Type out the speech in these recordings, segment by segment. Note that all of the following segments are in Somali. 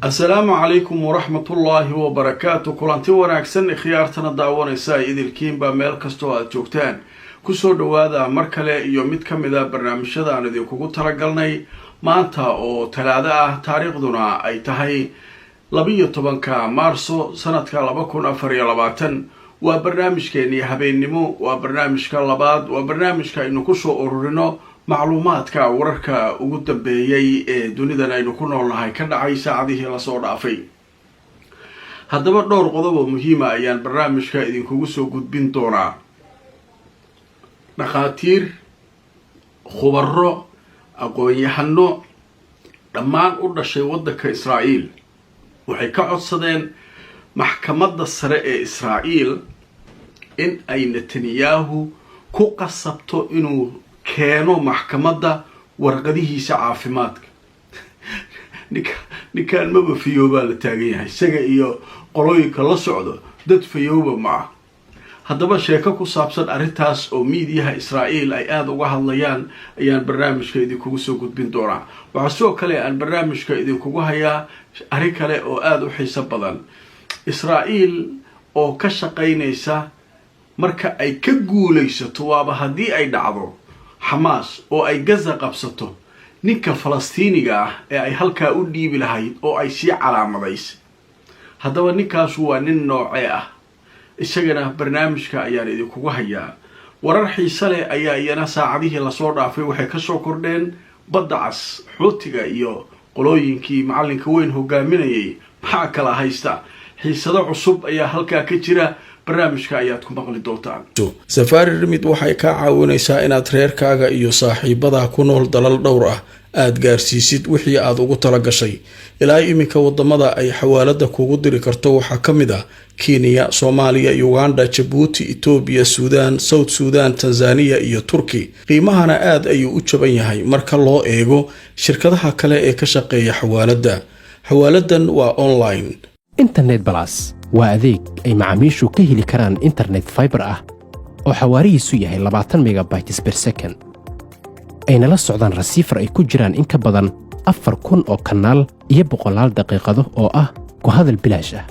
Asalaamu calaykum waraxmatullaahi wabarakaatu. Kulanti wanaagsan, khiyaartana daawanaysa idilkiinba meel kastoo aada joogtaan, kusoo dhawaada mar kale iyo mid ka mid a barnaamijyada aan idinkugu talagalnay. Maanta oo Talaado ah, taariikhduna ay tahay 12-ka Maarso sanadka 2024, waa barnaamijkeenii habeennimo, waa barnaamijka labaad, waa barnaamijka aynu kusoo ururino macluumaadka wararka ugu dambeeyey ee dunidan aynu ku noolnahay ka dhacay saacadihii lasoo dhaafay. Haddaba dhowr qodob oo muhiima ayaan barnaamijka idinkugu soo gudbin doonaa. Dhakhaatiir, khubaro, aqoon-yahano dhammaan u dhashay waddanka Israa'iil waxay ka codsadeen Maxkamadda Sare ee Israa'iil in ay Netanyahu ku qasabto inuu keeno maxkamadda warqadihiisa caafimaadka. Ninkan maba fayoobaa la taagan yahay, isaga iyo qolooyinka la socdo dad fayooba ma ah. Haddaba sheeko ku saabsan arrintaas oo miidiyaha Israa'iil ay aada uga hadlayaan ayaan barnaamijka idinkugu soo gudbin doonaa. Waxaa sidoo kale aan barnaamijka idinkugu hayaa arrin kale oo aada u xiiso badan: Israa'iil oo ka shaqaynaysa marka ay ka guulaysato, waaba haddii ay dhacdo, Xamaas oo ay Gaza qabsato, ninka Falastiiniga ah ee ay halkaa u dhiibi lahayd oo ay sii calaamadaysay. Haddaba ninkaasu waa nin noocee ah? Isagana barnaamijka ayaan idinkugu hayaa. Warar xiise leh ayaa iyana saacadihii lasoo dhaafay waxay kasoo kordheen Badda Cas. Xuutiga iyo qolooyinkii macallinka weyn hogaaminayay maxaa kala haysta? Xiisado cusub ayaa halkaa ka jira, barnaamijka ayaad ku maqli doontaan. Safari Remit waxay kaa caawinaysaa inaad reerkaaga iyo saaxiibadaa ku nool dalal dhowr ah aad gaarsiisid wixii aad ugu tala gashay. Ilaa iminka wadamada ay xawaalada kugu diri karto waxaa ka mid ah Kenya, Soomaaliya, Uganda, Jabuuti, Itoobiya, Suudaan, South Suudan, Tanzaniya iyo Turki. Qiimahana aad ayuu u jaban yahay marka loo eego shirkadaha kale ee ka shaqeeya xawaaladda. Xawaaladan waa online. Internet Plus waa adeeg ay macaamiishu ka heli karaan internet fiber ah oo xawaarihiisu yahay 20 megabytes per second, ayna la socdaan receiver ay ku jiraan in ka badan 4000 oo kanaal iyo boqolaal daqiiqado oo ah ku hadal bilaash ah.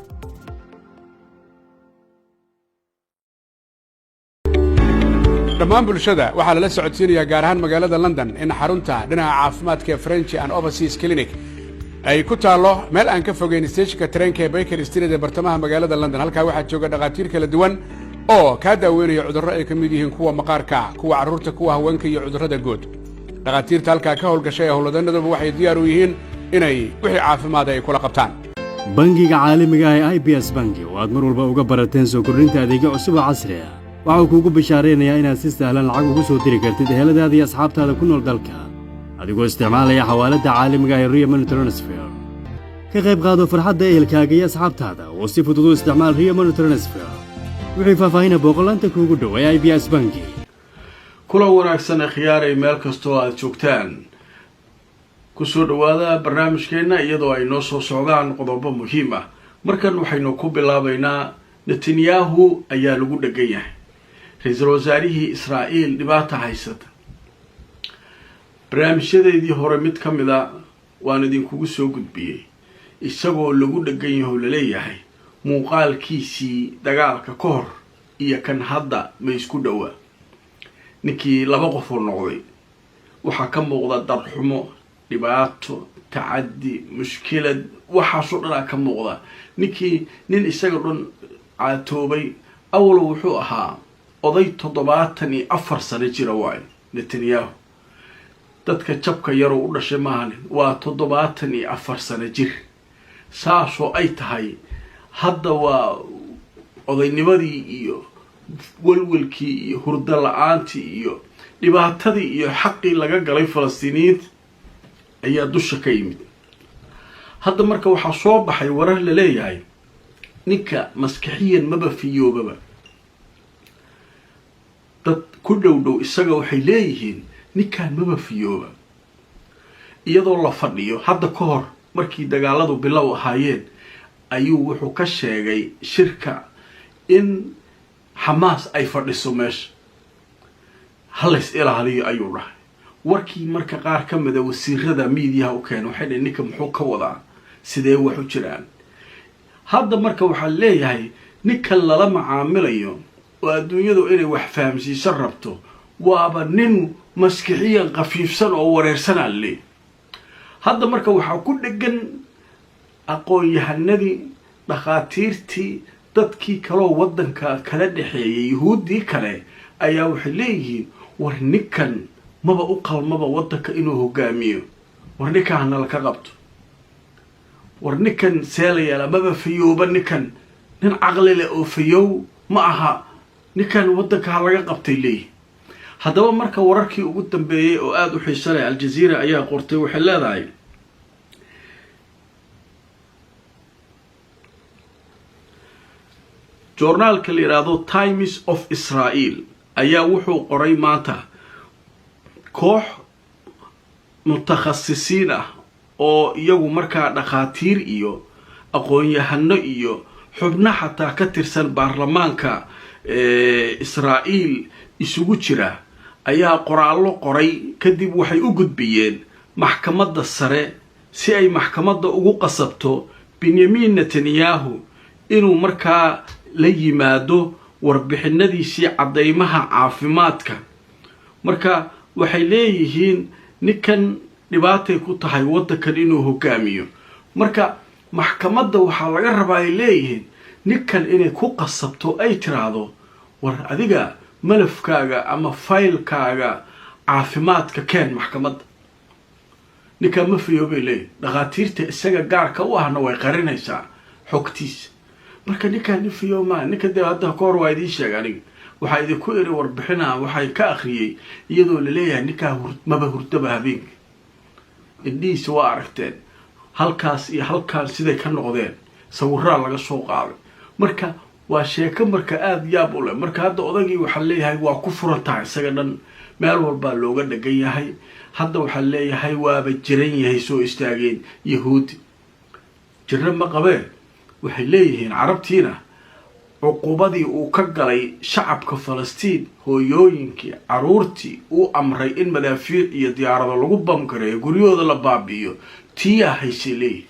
Dhammaan bulshada waxaa lala socodsiinayaa, gaar ahaan magaalada London, in xarunta dhinaca caafimaadka ee French and Overseas Clinic ay ku taallo meel aan ka fogeyn steeshinka tareenka ee Baker Street ee bartamaha magaalada London. Halkaa waxaa jooga dhakhaatiir kala duwan oo kaa daaweynaya cudurro ay ka mid yihiin kuwa maqaarka, kuwa carruurta, kuwa haweenka iyo cudurrada guud. Dhakhaatiirta halkaa ka howlgashay ee howlwadanaduba waxay diyaar u yihiin inay wixii caafimaada ay kula qabtaan. Bangiga caalamiga ah ee IBS Bangi, oo aad mar walba uga barateen soo kordhinta adeegyo cusub oo casri ah, waxa uu kuugu bishaaraynayaa inaad si sahlan lacag ugu soo diri kartid eheladaada iyo asxaabtaada ku nool dalka, adigoo isticmaalaya xawaaladda caalamiga ah ee Ria Money Transfer. Ka qayb qaado farxadda ehelkaaga iyo asxaabtaada oo si fudud u isticmaal Ria Money Transfer. Wixii faahfaahina, booqolaanta kuugu dhow ee IBS Bangi. Kulan wanaagsan, khiyaaray, meel kastoo aada joogtaan, kusoo dhawaada barnaamijkeenna iyadoo ay noo soo socdaan qodobo muhiim ah. Markan waxaynu ku bilaabaynaa Netanyahu ayaa lagu dhegan yahay, ra-iisul wasaarihii Israa'iil, dhibaata haysata. Barnaamijyadeedii hore mid ka mid a waan idinkugu soo gudbiyey isagoo lagu dhegan yaho laleeyahay muuqaalkiisii dagaalka ka hor iyo kan hadda ma isku dhowaa. Ninkii laba qofoo noqday, waxaa ka muuqda darxumo, dhibaato, tacaddi, mushkilad, waxaasoo dhanaa ka muuqda. Ninkii nin isaga dhan caatoobay. Awalo wuxuu ahaa oday 74 sano jira waayo Netanyahu. Dadka jabka yaroo u dhashay maahanin, waa 74 sano jir. Saasoo ay tahay, hadda waa odaynimadii iyo welwelkii iyo hurdo la-aantii iyo dhibaatadii iyo xaqii laga galay Falastiiniyiinta ayaa dusha ka yimid hadda. Marka waxaa soo baxay warar la leeyahay ninka maskaxiyan maba fiyoobaba. Dad ku dhow dhow isaga waxay leeyihiin ninkan maba fiyooba. Iyadoo la fadhiyo hadda ka hor, markii dagaaladu bilow ahaayeen, ayuu wuxuu ka sheegay shirka in Xamaas ay fadhiso meesha, halays ilaaliyo ayuu dhahay. Warkii marka qaar ka mida wasiirada miidiyaha u keenay waxay dhaheen, ninka muxuu ka wadaa? Sidee wax u jiraan hadda? Marka waxaa leeyahay ninkan lala macaamilayo oo adduunyadu inay wax fahamsiisan rabto waaba nin maskixiyan khafiifsan oo wareersanaa leey. Hadda marka waxaa ku dhegan aqoon-yahanadii, dhakhaatiirtii, dadkii kaloo waddanka kala dhexeeyay, yuhuuddii kale ayaa waxay leeyihiin, war ninkan maba u qalmaba waddanka inuu hogaamiyo, war ninkan hanala ka qabto, war ninkan seelayaala maba fayooba, ninkan nin caqli leh oo fayow ma aha, ninkan waddanka ha laga qabtay leeyihin. Haddaba marka wararkii ugu dambeeyey oo aada u xiisanaya Aljaziira ayaa qortay. Waxay leedahay joornaalka la yidhaahdo Times of Israel ayaa wuxuu qoray maanta koox mutakhasisiin ah oo iyagu markaa dhakhaatiir iyo aqoon-yahano iyo xubno xataa ka tirsan baarlamaanka Israa'iil isugu jira ayaa qoraallo qoray. Kadib waxay u gudbiyeen maxkamadda sare si ay maxkamadda ugu qasabto Benyamin Netanyahu inuu markaa la yimaado warbixinadiisii caddaymaha caafimaadka. Marka waxay leeyihiin ninkan dhibaatay ku tahay waddankan inuu hogaamiyo. Marka maxkamadda waxaa laga rabaa, ay leeyihiin, ninkan inay ku qasabto, ay tiraahdo, war adiga malafkaaga ama faylkaaga caafimaadka keen maxkamadda. Ninkaan ma fayoobay leeyihin. Dhakhaatiirta isaga gaarka u ahna way qarinaysaa xogtiisa. Marka ninkaan nin fayoob maa. Ninka dee hadda ka hor waa idiin sheega aniga, waxaa idinku iri warbixinaa waxay ka akhriyey iyadoo laleeyahay ninkaa maba hurdaba habeenka, indhihiisa waa aragteen halkaas iyo halkaan siday ka noqdeen, sawiraa laga soo qaaday. Marka waa sheeko marka aada yaab u leh. Marka hadda odagii waxaa leeyahay waa ku furan tahay isaga dhan, meel walbaa looga dhegan yahay. Hadda waxaa leeyahay waaba jiran yahay, soo istaageen yahuudi jiro ma qabee. Waxay leeyihiin carabtiina cuqubadii uu ka galay shacabka Falastiin, hooyooyinkii, caruurtii uu amray in madaafiic iyo diyaarado lagu bamgareeyo, guryahooda la baabi'iyo, tiyaa haysay leeyihin.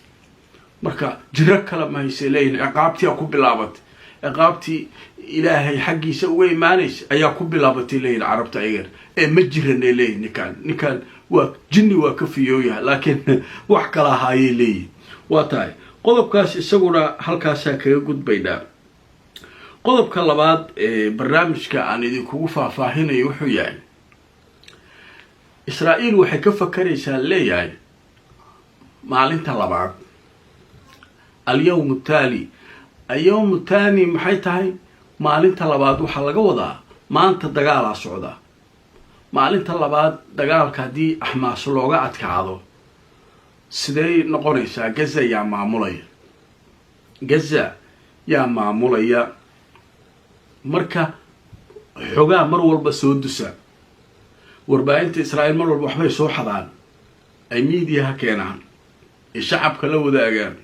Marka jiro kale ma haysay leeyihin. Ciqaabtiyaa ku bilaabatay, ciqaabtii ilaahay xaggiisa uga imaanaysa ayaa ku bilaabatay leeyihin carabta ayagan ee ma jiranay leeyihin. Ninkaan waa jinni, waa ka fiyooyahay, laakiin wax kala ahaayay leeyihin. Waa tahay qodobkaas isaguna halkaasaa kaga gudbaynaa. Qodobka labaad ee barnaamijka aan idinkugu faahfaahinayo wuxuu yahay Israa'iil waxay ka fakaraysaa, leeyahay, maalinta labaad, alyawm taali. Alyawm thaani maxay tahay? Maalinta labaad waxaa laga wadaa maanta dagaalaa socda. Maalinta labaad dagaalka haddii Xamaas looga adkaado, sidey noqonaysaa? Gaza yaa maamulaya? Gaza yaa maamulaya? Marka xogaa mar walba soo dusa warbaahinta Israa'iil, mar walba waxbay soo xadaan, ay miidiyaha keenaan, ay shacabka la wadaagaan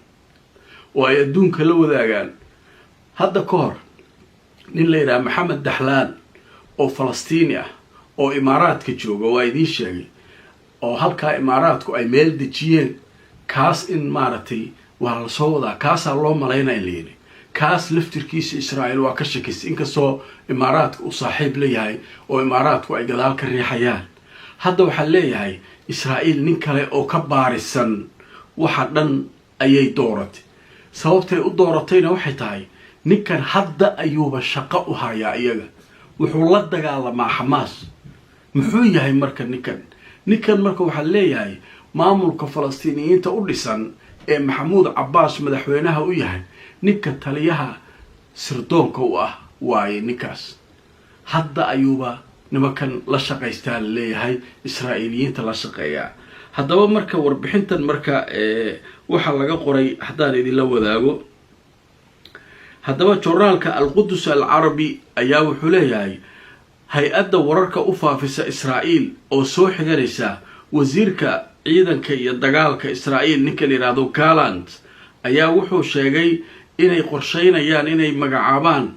oo ay adduunka la wadaagaan. Hadda ka hor nin la yidhaha Maxamed Daxlaan oo Falastiini ah oo Imaaraadka jooga waa idiin sheegay, oo halkaa Imaaraadku ay meel dejiyeen, kaas in maaragtay waa la soo wadaa, kaasaa loo malaynaya in la yidhi. Kaas laftirkiisa Israa'iil waa ka shakisay, inkastoo Imaaraadka uu saaxiib la yahay oo Imaaraadku ay gadaal ka riixayaan. Hadda waxaa leeyahay Israa'iil nin kale oo ka baarisan waxa dhan ayay dooratay. Sababtay u dooratayna waxay tahay ninkan hadda ayuuba shaqo u hayaa iyaga, wuxuu la dagaalamaa Xamaas. Muxuu yahay marka ninkan? Ninkan marka waxaa leeyahay maamulka Falastiiniyiinta u dhisan ee Maxamuud Cabbaas madaxweynaha u yahay, ninka taliyaha sirdoonka u ah waaye. Ninkaas hadda ayuuba nimankan la shaqaystaa la leeyahay, Israa'iiliyiinta la shaqeeyaa. Haddaba marka warbixintan marka waxaa laga qoray haddaan idinla wadaago. Haddaba joornaalka Alqudus Alcarabi ayaa wuxuu leeyahay hay-adda wararka u faafisa Israa'iil oo soo xiganaysa wasiirka ciidanka iyo dagaalka Israa'iil, ninka la yidhaahdo Gallant, ayaa wuxuu sheegay inay qorsheynayaan inay magacaabaan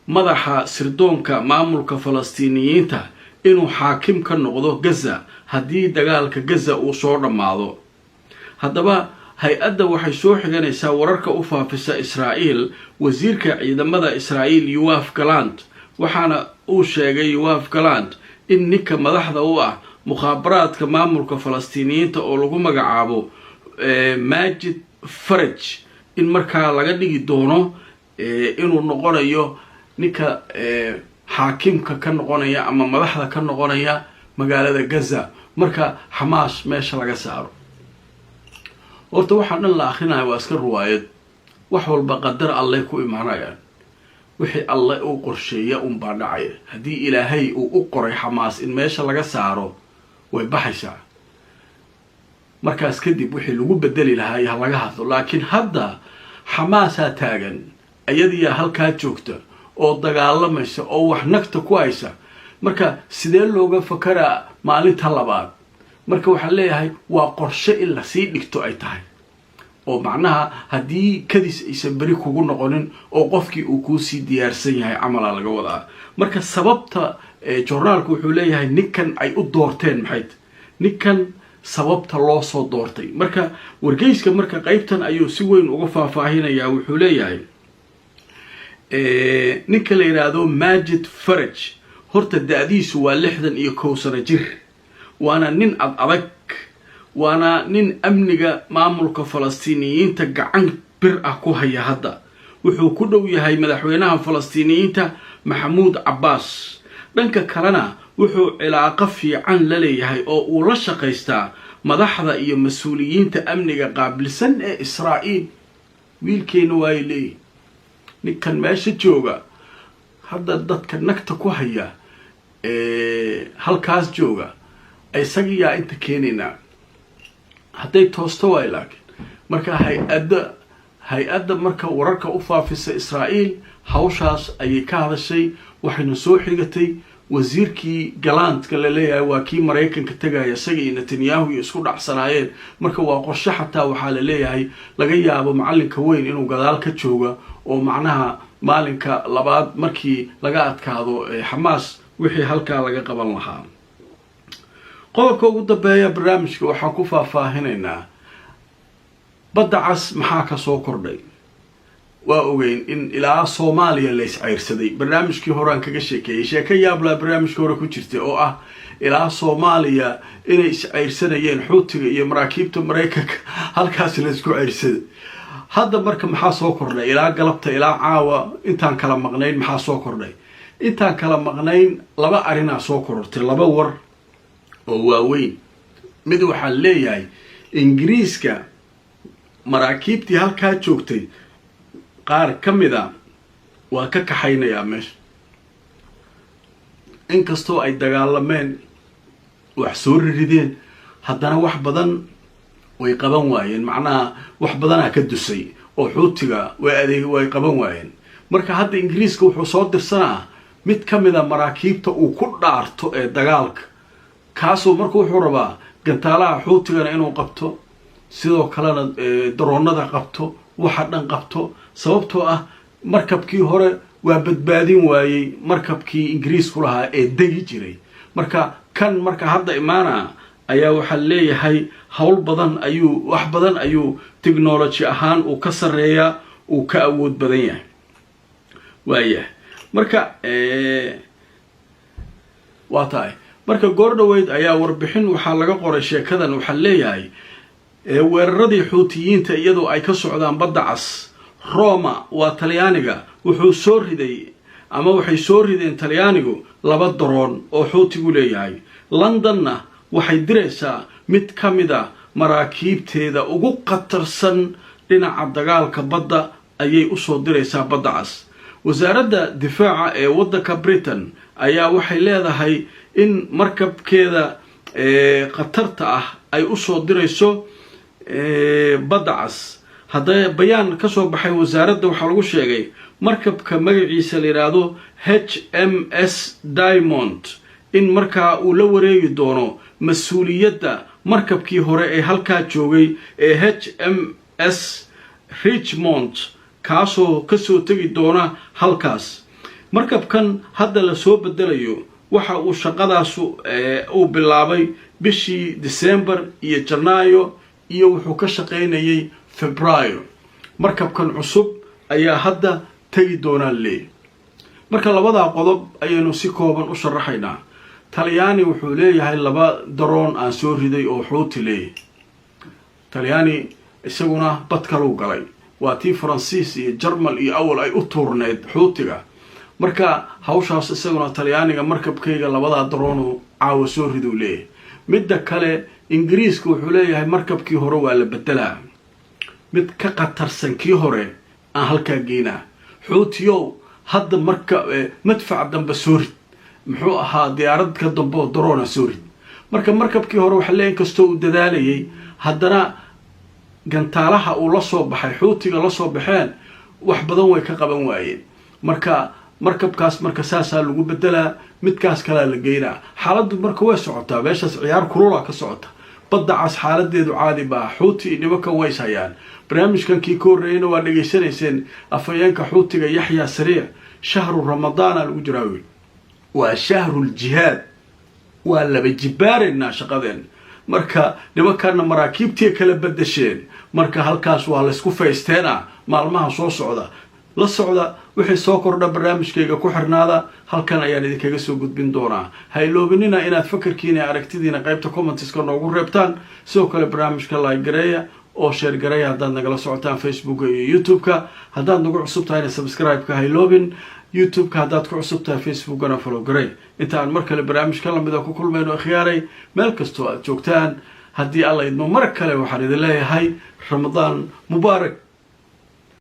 madaxa sirdoonka maamulka Falastiiniyiinta inuu xaakim ka noqdo Gaza haddii dagaalka Gaza uu soo dhammaado. Haddaba Hay-adda waxay soo xiganaysaa wararka u faafisa Israa'iil wasiirka ciidamada Israa'iil Yoav Gallant. Waxaana uu sheegay Yoav Gallant in ninka madaxda u ah mukhaabaraadka maamulka Falastiiniyiinta oo lagu magacaabo Majid Faraj in markaa laga dhigi doono inuu noqonayo ninka xaakimka ka noqonaya ama madaxda ka noqonaya magaalada Gaza marka Xamaas meesha laga saaro. Horta waxaa dhan la akrinaya waa iska ruwaayad. Wax walba qadar Alleh ku imaanayaan. Wixii Alle uu qorsheeya unbaa dhacaya. Haddii Ilaahay uu u qoray Xamaas in meesha laga saaro, way baxaysaa. Markaas kadib wixii lagu bedeli lahaa ha laga hadlo, laakiin hadda Xamaasaa taagan, ayadiyaa halkaa joogta oo dagaalamaysa oo wax nagta ku haysa. Marka sidee looga fakaraa maalinta labaad? Marka waxaan leeyahay waa qorshe in lasii dhigto ay tahay, oo macnaha haddii kadis aysan beri kugu noqonin oo qofkii uu kuusii diyaarsan yahay camalaa laga wadaa. Marka sababta joornaalku wuxuu leeyahay ninkan ay u doorteen maxay, ninkan sababta loo soo doortay. Marka wargeyska marka qeybtan ayuu si weyn uga faahfaahinayaa. Wuxuu leeyahay ninka la yidhaahdo Majid Faraj horta da-diisu waa 61 sano jir, waana nin ad adag, waana nin amniga maamulka Falastiiniyiinta gacan bir ah ku haya. Hadda wuxuu ku dhow yahay madaxweynaha Falastiiniyiinta Maxamuud Cabbaas. Dhanka kalena wuxuu cilaaqo fiican la leeyahay oo uu la shaqaystaa madaxda iyo mas-uuliyiinta amniga qaabilsan ee Israa'iil. Wiilkeena waay leeyihin ninkan meesha jooga hadda dadka nagta ku haya halkaas jooga, isagiyaa inta keenaynaa hadday toosto waay. Laakiin marka hay-adda marka wararka u faafisa Israa'iil hawshaas ayay ka hadashay, waxayna soo xigatay wasiirkii Galantka la leeyahay, waa kii Maraykanka tegaya isaga iyo Netanyahu iyo isku dhacsanaayeen. Marka waa qorshe xataa waxaa la leeyahay laga yaabo macalinka weyn inuu gadaal ka jooga, oo macnaha maalinka labaad markii laga adkaado Xamaas wixii halkaa laga qaban lahaa. Qodobka ugu dambeeya barnaamijka waxaan ku faahfaahinaynaa Badda Cas maxaa ka soo kordhay. Waa ogeyn in ilaa Soomaaliya la iscayrsaday. Barnaamijkii horean kaga sheekeeyey sheeko yaablaa barnaamijkii hore ku jirtay, oo ah ilaa Soomaaliya inay iscayrsanayeen Xuutiga iyo maraakiibta Maraykanka, halkaas la isku cayrsaday. Hadda marka maxaa soo kordhay ilaa galabta, ilaa caawa intaan kala maqnayn? Maxaa soo kordhay intaan kala maqnayn? Laba arrinaa soo korortay, laba war oo waaweyn. Mid waxaan leeyahay Ingiriiska maraakiibtii halkaa joogtay qaar ka mid a waa ka kaxaynayaa meesha, inkastoo ay dagaalameen, wax soo rirideen, haddana wax badan way qaban waayeen. Macnaha wax badanaa ka dusay oo Xuutiga way adeeg way qaban waayeen. Marka hadda Ingiriiska wuxuu soo dirsanaa mid ka mid a maraakiibta uu ku dhaarto ee dagaalka, kaasoo marka wuxuu rabaa gantaalaha Xuutigana inuu qabto, sidoo kalena daroonada qabto, waxa dhan qabto, sababtoo ah markabkii hore waa badbaadin waayey, markabkii Ingiriisku lahaa ee degi jiray. Marka kan marka hadda imaana ayaa waxaa leeyahay hawl badan ayuu, wax badan ayuu technology ahaan uu ka sarreeyaa, uu ka awood badan yahay. Waayahay, marka waa tahay. Marka goor dhaweyd ayaa warbixin waxaa laga qoray sheekadan. Waxaa leeyahay weeraradii Xuutiyiinta iyadoo ay ka socdaan Badda Cas, Roma waa Talyaaniga wuxuu soo riday ama waxay soo rideen Talyaanigu laba daroon oo Xuutigu leeyahay. Londonna waxay diraysaa mid ka mid a maraakiibteeda ugu khatarsan dhinaca dagaalka badda ayay usoo diraysaa Badda Cas. Wasaaradda difaaca ee waddanka Britain ayaa waxay leedahay in markabkeeda khatarta ah ay usoo dirayso Badda Cas. Hadda bayaan kasoo baxay wasaaradda waxaa lagu sheegay markabka magaciisa la yidhaahdo HMS Diamond in markaa uu la wareegi doono mas-uuliyadda markabkii hore ee halkaa joogay ee HMS Richmond, kaasoo kasoo tegi doona halkaas. Markabkan hadda lasoo bedelayo waxa uu shaqadaasu uu bilaabay bishii December iyo Janaayo. Iyo wuxuu ka shaqaynayay Febraayo. Markabkan cusub ayaa hadda tegi doonaa leey. Marka labadaa qodob ayaynu si kooban u sharaxaynaa. Talyaani wuxuu leeyahay laba daroon aan soo riday oo Xuuti leeyahy. Talyaani isaguna bad kaluu galay, waa tii Faransiis iyo Jarmal iyo awal ay u tuurneyd Xuutiga. Marka hawshaas isaguna Talyaaniga markabkayga labadaa daroonu caawa soo riduu leeyahay. Midda kale, Ingiriiska wuxuu leeyahay markabkii hore waa la bedelaa, mid ka khatarsan kii hore aan halkaa geynaa. Xuutiyow, hadda marka madfac dambe soo rid, muxuu ahaa, diyaarad ka dambe oo daroona soo rid. Marka markabkii hore waxaa leeyahy, inkastoo uu dadaalayay, haddana gantaalaha uu la soo baxay, Xuutiga la soo baxeen, wax badan way ka qaban waayeen. Marka markabkaas marka saasaa lagu bedelaa, midkaas kalaa la geynaa. Xaaladdu marka way socotaa, meeshaas ciyaar kulula ka socota. Badda Cas xaaladeedu caadi baa, Xuuti nimankan ways hayaan. Barnaamijkan kii ka horreeyeyna waa dhegaysanayseen afhayeenka Xuutiga Yaxya Sariic. Shahru Ramadaana lagu jiraa wiil, waa shahruljihaad, waa laba jibaaraynaa shaqadeen. Marka nimankaana maraakiibtii kala bedesheen, marka halkaas waa laysku faysteena. Maalmaha soo socda la socda, wixii soo kordha barnaamijkayga ku xirnaada, halkan ayaan idinkaga soo gudbin doonaa. Ha iloobinina inaad fakarkiina, aragtidiina qaybta comments-ka noogu reebtaan. Sidoo kale barnaamijka like gareeya oo share gareeya haddaad nagala socotaan Facebooka iyo YouTube-ka. Haddaad nagu cusub tahayna subscribe-ka ha iloobin YouTube-ka haddaad ku cusub tahay, Facebookana follow garey. Inta aan mar kale barnaamijka lamida ku kulmayno, akhyaaray, meel kastoo aad joogtaan, haddii Alla idmo, mar kale waxaan idin leeyahay Ramadaan mubaarak.